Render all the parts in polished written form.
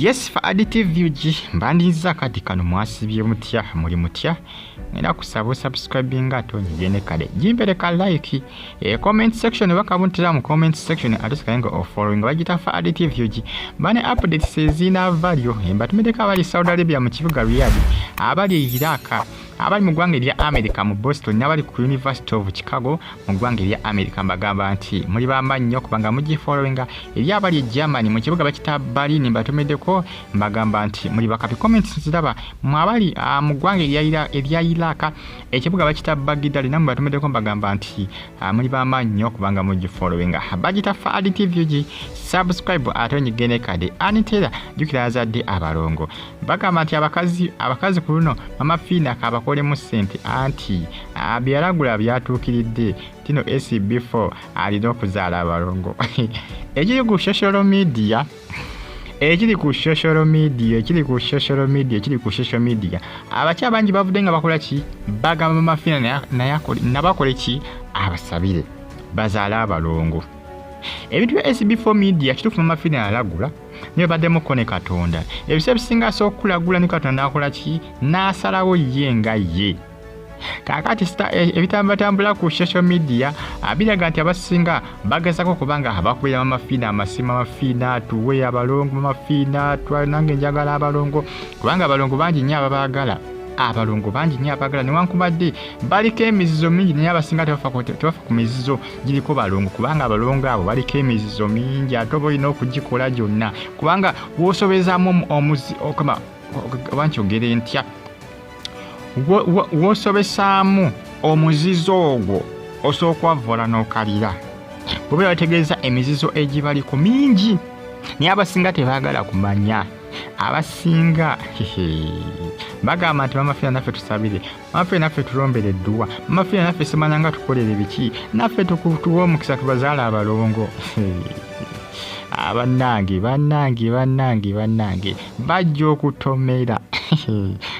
Yes, Fuad TV UG, mbandiriza kati kano. Mwasibye mutya? Muli mutya? Ngenda kusaba osubscribinga ate onyige kale gimbere ka like, comment section bakabuntira mu comment section, ate sikaye nga ofollowing bagita Fuad TV UG. Bane updates ezina value mbatumiddeko abali Saudi Arabia mu kibuga Riyadh, abali Iraq, abali mu ggwanga erya America mu Boston, n'abali ku University of Chicago mu ggwanga erya America. Mbagamba nti muli bamaanyi nnyo kubanga mugifollowinga. Eri abali e Germany mu kibuga bakita Berlin, mbatumiddeko, mbagamba nti muli bakabi. Comments ziraba mwe abali mu ggwanga erya Iraq, ekibuga bakita Baghdad, namwe mbatumiddeko, mbagamba nti muli bamaanyi nnyo kubanga mugifollowinga. Bagita Fuad TV UG, subscribe ate onyigene kade. Anitera jjukira azadde abalongo. Bagamba nti abakazi ku luno Mama Fiina kabakolemu ssente, anti byalagula byatuukiridde tino SB4 alina okuzaala abalongo. Ekiri ku social media, ekiri ku social media, ekiri ku social media, ekiri ku social media, abakyala bangi bavudde nga bakola ki? Bagamba Mama Fiina naye nabakole ki? Abasabire bazaale abalongo. Ebintu bya SB4 Media, kituufu Mama Fiina yalagula, naye baddemukko ne Katonda. Ebiseera ebisinga asobola okukulagula ne Katonda n'akola ki? N'asalawo ye nga ye. Kaakati ebitambatambula ku social media biraga nti abasinga bagezako kubanga bakubira Mama Fiina amasimu: "Mama Fiina, tuwe abalongo. Mama Fiina, nange njagala abalongo," kubanga abalongo bangi nnyo ababaagala, abalongo bangi nnyo abaagala, newankubadde baliko emizizo mingi. Naye abasinga tebafa ku mizizo giriko balongo, kubanga abalongo abo baliko emizizo mingi, ate oba olina okugikola gyonna, kubanga w'osobezaamu omuzi okama oba nkyogere ntya, w'osobesaamu omuzizo ogwo osobola okwavoola n'okalira bwebeera bategeeza emizizo egibaliko mingi. Naye abasinga tebaagala kumanya. Abasinga bagamba nti, "Mama Fiina, naffe tusabire. Mama Fiina, naffe tulombere edduwa. Mama Fiina, naffe simanya nga tukolere biki, naffe tuwe omukisa tubazaala abalongo." Abannange, bannange, bannange, bannange, bajja okutomera,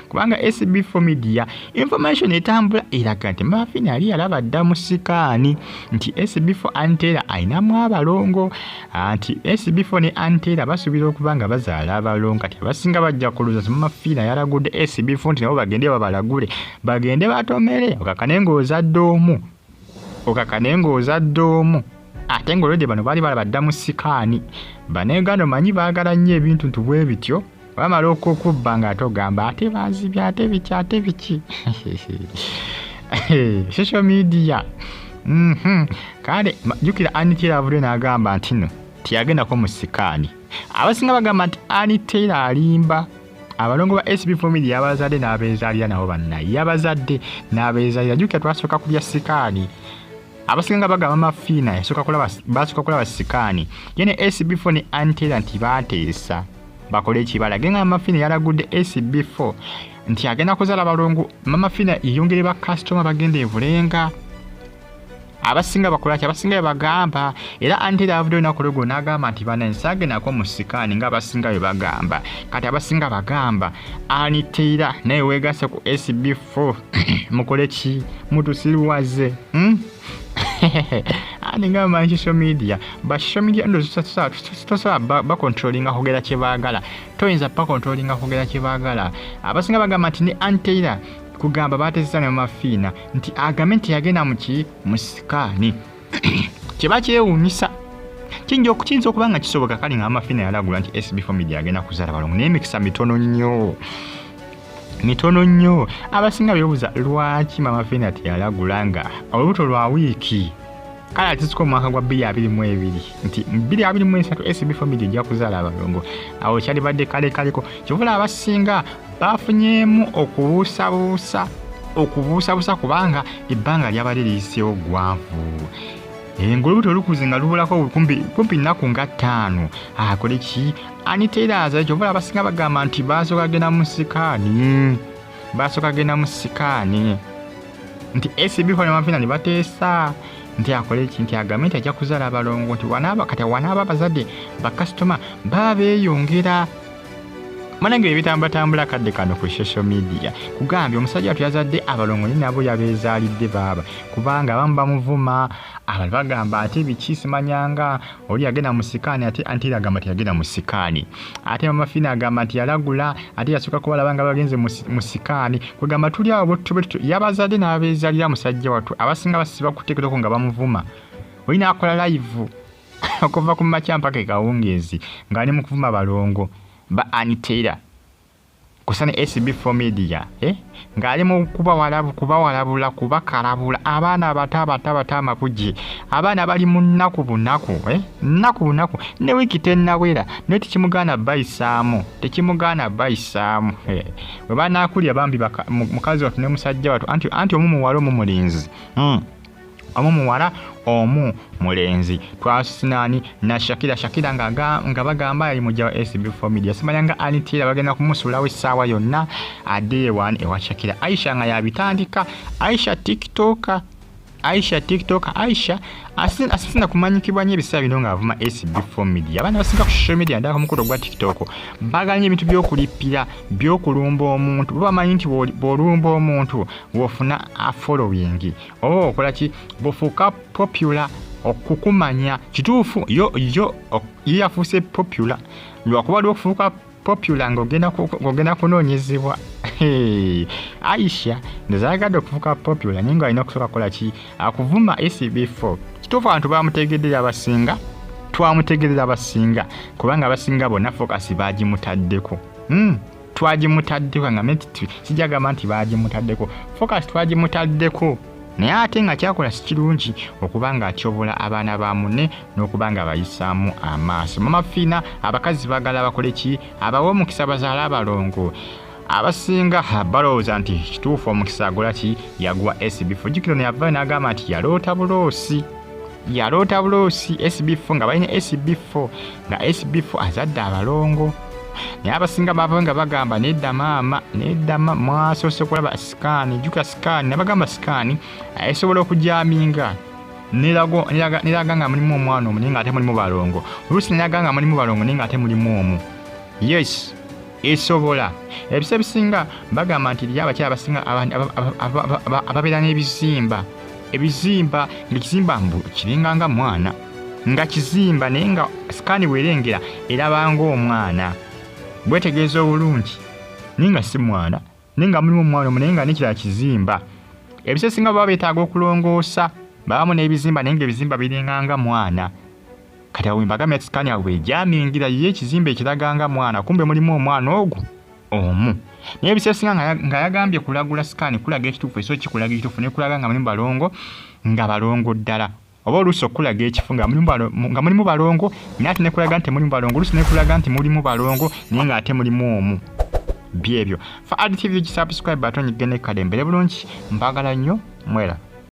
kubanga SB4 Media information etambula eraga nti Mama Fiina yali yalaba dda mu scan nti SB4 Antera ayinamu abalongo, nti SB4 ne Antera basuubira okuba nga bazaala abalongo. Kati abasinga bajja kulowooza nti Mama Fiina yalagudde SB4 nti nabo bagende babalagule, bagende batomere, okakane ng'ozadde omu, okakane ng'ozadde omu, ate ng'olwedde bano baali balaba dda mu scan. Bannayuganda omanyi baagala nnyo ebintu nti bwe bityo, bamala okukubba nga ate ogamba ate bazibye, ate biki, ate biki. Social media. Kale jjukira Ann Taylor avudde n'agamba nti no teyagendako mu scan. Abasinga bagamba nti Ann Taylor alimba. Abalongo ba SB Family yabazadde n'abeezaalira nabo banna, yabazadde n'abeezaalira. Jjukira twasooka ku bya scan. Abasinga nga bagamba Mama Fiina basooka kulaba scan ye ne SB4 ne Ann Taylor nti baateesa bakole ekibala ge nga Mama Fiina yalagudde SB4 nti agenda kuzaala balongo, Mama Fiina yeyongere bakasitoma bagenda ebulenga. Abasinga bakolaki? Abasinga bebagamba. Era Ann Taylor avudde olunaku lweggulo n'agamba nti bana nsaagenako mu scan nga abasinga bwe bagamba. Kati abasinga bagamba Ann Taylor naye weegase ku SB4 mukole ki? Mutusiriwaze, Ani nga manyi social media, ba social media ndo tosobola bacontrollinga kwogera kye baagala, toyinza bacontrollinga kwogera kye baagala. Abasinga bagamba nti ne Ann Taylor kugamba bateeseza ne Mama Fiina nti agambe nti yagenda muki mu scan kyeba kyewuunyisa. Kiyinza okuba nga kisoboka kale nga Mama Fiina yalagula nti SB Family agenda kuzaala balongo, naye emikisa mitono nnyo, mitono nnyo. Abasinga beebuuza lwaki Mama Fiina teyalagula nga olubuto lwa wiiki kale atisika omwaka gwa 2022 nti 2023 SB Family ejja kuzaala abalongo. Awo kyalibadde kale kaleko. Kivula abasinga bafunyeemu okubuusabuusa, okubuusabuusa, kubanga ebbanga lyabadde liyiseewo gwanvu ng'olubuto olukuze nga lubulako kumpi nnaku nga 5 akole ki Ann Taylor azaale. Kyovula abasinga bagamba nti basooka genda mu scan, basooka genda mu scan nti SB ne Mama Fiina ne bateesa nti akole ki, nti agambe nti ajja kuzaala abalongo, nti wanaaba kati wanaaba abazadde bakasitoma baba beeyongera. Munange ebitambatambula akadde kano ku social media kugambye omusajja watu yazadde abalongo naye nabo yabeezaalidde baaba, kubanga abamu bamuvuma, abalala bagamba ate biki simanyanga oli yagenda mu sikaani, ate anti agamba nti yagenda mu sikaani, ate Mama Fiina agamba nti yalagula, ate yasooka kubalaba nga bagenze mu sikaani. Kwegamba tuli awo bwetutyo yabazadde n'abeezaalira musajja watu. Abasinga basiba ku TikTok nga bamuvuma, oli n'akola live okuva ku makya mpaka ekawungeezi ng'ali mu kuvuma balongo ba Anitera kusa ne SB4 Media, ng'ali mu kubawalabula kubakalabula abaana abato abato abato amabujje, abaana bali mu nnaku bunaku, nnaku bunaku, ne wiiki tennawera, naye tekimugaana bayisaamu, tekimugaana bayisaamu. Bwe banaakulya bambi mukazi wattu ne musajja wattu, anti omu muwala omu mulenzi, omu muwala omu mulenzi. Twasinaani na Shakira, Shakira nga bagamba yali mujja wa SB4 Media, simanya nga Anitera bagenda kumusuulawo essaawa yonna adde ewani ewa Shakira. Aisha nga yabitandika, Aisha TikToker, Aisha TikTok, Aisha asinga kumanyikibwa nnyo ebiseera bino ng'avuma SB4 Media. Abaana abasinga ku social media naddala ku mukutu ogwa TikTok baagala nnyo ebintu by'okulipira, by'okulumba omuntu. Bo bamanyi nti bw'olumba omuntu bw'ofuna a following oba okola ki, bw'ofuuka popular okukumanya. Kituufu yo yo ye yafuuse popular lwakuba lw'okufuuka popular ng'ogenda kunoonyezebwa. Aisha ndowooza ayagadde okufuuka popular naye ng'alina okusooka kukola ki, akuvuma SB4. Kituufu abantu bamutegeddera, abasinga twamutegerera abasinga, kubanga abasinga bonna focus baagimutaddeko. Twagimutaddeko nga sijja gamba nti baagimutaddeko, focus twagimutaddeko, naye ate nga kyakola si kirungi okuba nga atyobola abaana ba munne n'okuba nga bayisaamu amaaso. Mama Fiina abakazi baagala bakole ki, abawe omukisa bazaale abalongo. Abasinga balowooza nti kituufu omukisa agola ki, yaguwa SB4. Jjukira ono yavaayo n'agamba nti yaloota buloosi, yaloota buloosi SB4 nga balina SB4 nga SB4 azadde abalongo, naye abasinga bavayo nga bagamba nedda maama, nedda mwasoose kulaba sikaani. Jjukira sikaani nabagamba sikaani esobola okujaminga neraga nga mulimu omwana omu naye nga ate mulimu balongo, oluusi neraga nga mulimu balongo naye nga ate mulimu omu. Yes, esobola. Ebisa ebisinga bagamba nti eriyo abakyala abasinga ababeera n'ebizimba, ebizimba ng'ekizimba mbu kiringa nga mwana, nga kizimba naye nga sikaani bwerengera eraba ng'omwana, bwetegeeza obulungi naye nga si mwana, naye nga mulimu omwana omu naye nga nekirala kizimba. Ebisa ebisinga baba beetaaga okulongoosa, babamu n'ebizimba naye ng'ebizimba biringa nga mwana. Kati awo mbagambye ati sikaani awo bwejamingira ye ekizimba ekiraga nga mwana, kumbe mulimu omwana ogwo omu. Naye ebiseera ebisinga nga yagambye kulagula sikaani kulaga ekituufu, eso kikulaga ekituufu nekulaga nga mulimu balongo, nga balongo ddala, oba oluusi okulaga ekifu nga mulimu balongo naye ate nekulaga nti temulimu balongo, oluusi nekulaga nti mulimu balongo naye nga ate mulimu omu. Byebyo. Fa Ad TV, subscribe ate onyige ne kale mbere bulungi, mbagala nnyo mwera.